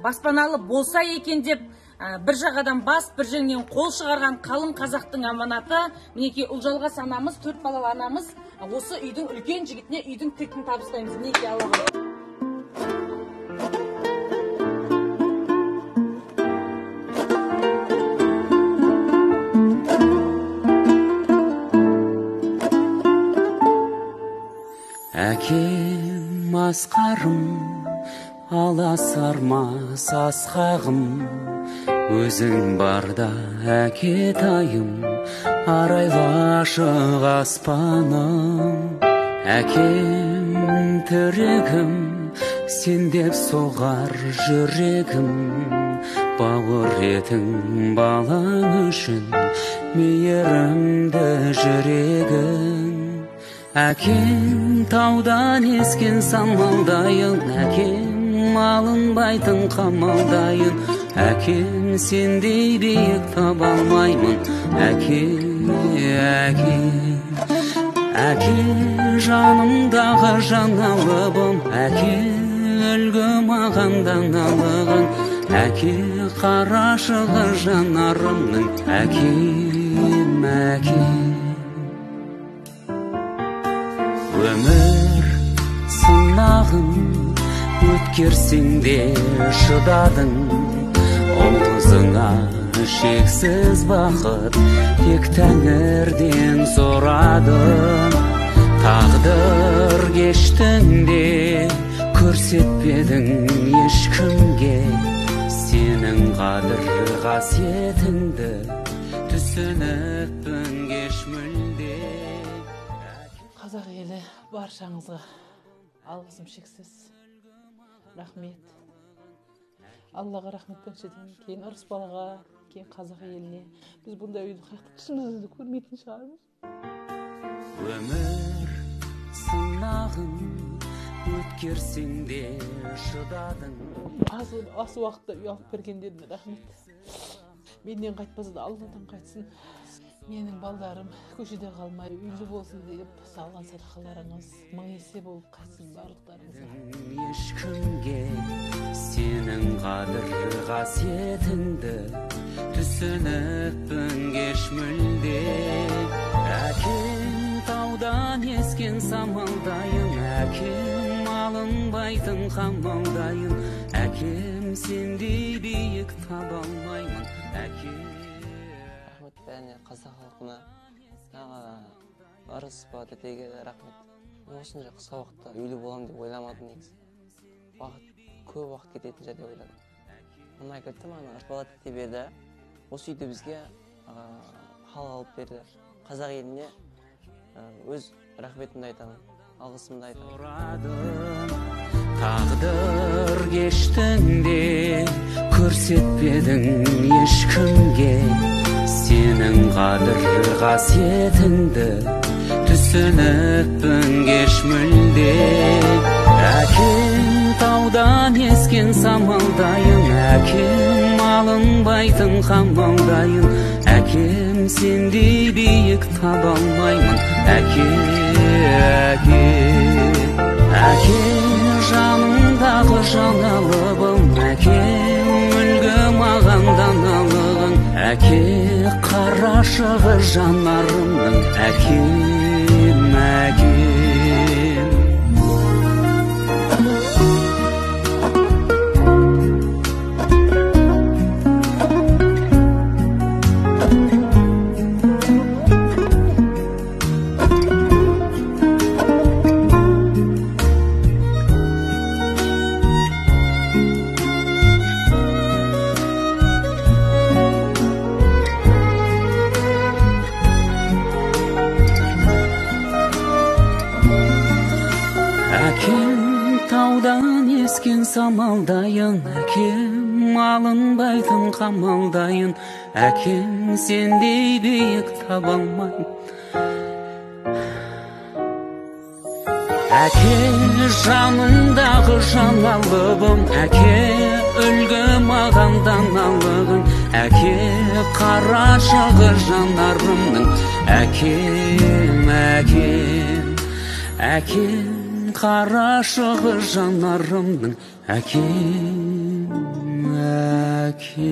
Баспаналы болса екен деп бір жағадан бас, бір жеңнен қол шығарған қалың қазақтың аманаты. Мінекей Ұлжалғас анамыз, 4 балалы анамыз осы үйдің үлкен жігітіне үйдің кілтін табыстаймыз. Мінекей Аллаға. Әкем асқарым, аласармас асқағым, өзің барда әкетайым, арайлашық аспаным. Әкем тірегім, сен деп соғар жүрегім, бауыр етің балаң үшін, мейірімді жүрегің. Әкем таудан ескен самалдайын, әкем алынбайтын қамалдайын, әкем сендей биік таба алмаймын, әке, әке. Әке жанымдағы жаңалығым, әке үлгі маған даналығың, әке қарашығы жанарымның, әкем, әке. Өмір сынағын өткерсең де шыдадың, ұл қызыңа шексіз бақыт тек тәңірден сұрадың. Тағдыр кештің де көрсетпедің ешкімге, сенің қадір қасиетіңді түсініппін кеш мүлде. Қазақ елі, баршаңызға алғысым шексіз. Рахмет. Аллаға рахмет біріншіден, кейін ырыс балаға, кейін қазақ еліне. Біз бұндай үйді қаяқта түсімізді көрмейтін шығармыз. Өмір сынағын өткерсең де шыдадың. Аз уақытта үй алып бергендеріне рахмет. Менен қайтпаса да Алладан қайтсын. Менің балдарым көшеде қалмай үйлі болсын деп салған садақаларыңыз мың есе болып қайтсын барлықтарыңызға. Ешкімге сенің қадір қасиетіңді түсініппін кеш мүлде. Әкем таудан ескен самалдайын, әкем алынбайтын қамалдайын, әкем сендей биік таба алмаймын, әкем. Бәріне қазақ халқына, тағы ырыс ба тәтеге рахмет. Осынша қысқа уақытта үйлі боламын деп ойламадым негізі. Уақыт, көп уақыт кететін жер деп ойладым. Мына кілтті маған ырыс бала тәте берді. Осы үйді бізге хал алып берді. Қазақ еліне өз рахметімді айтамын, алғысымды айтамын. Тағдыр кештің де көрсетпедің ешкімге, сенің қадір қасиетіңді түсініппін кеш мүлде. Әкем таудан ескен самалдайын, әкем алынбайтын қамалдайын, әкем сендей биік таба алмаймын, әке, әке. Әке жанымдағы жаңалығым, әкем үлгі маған даналығың, әке қарашығы жанарымның, әкем, әкем. Ескен самалдайын, әкем алынбайтын қамалдайын, әкем сендей биік таба алмаймын. Әке жанымдағы жаңалығым, әке үлгі маған даналығың, әке қарашығы жанарымның, әкем, әкем, әкем қарашығы жанарымның, әкем. әке.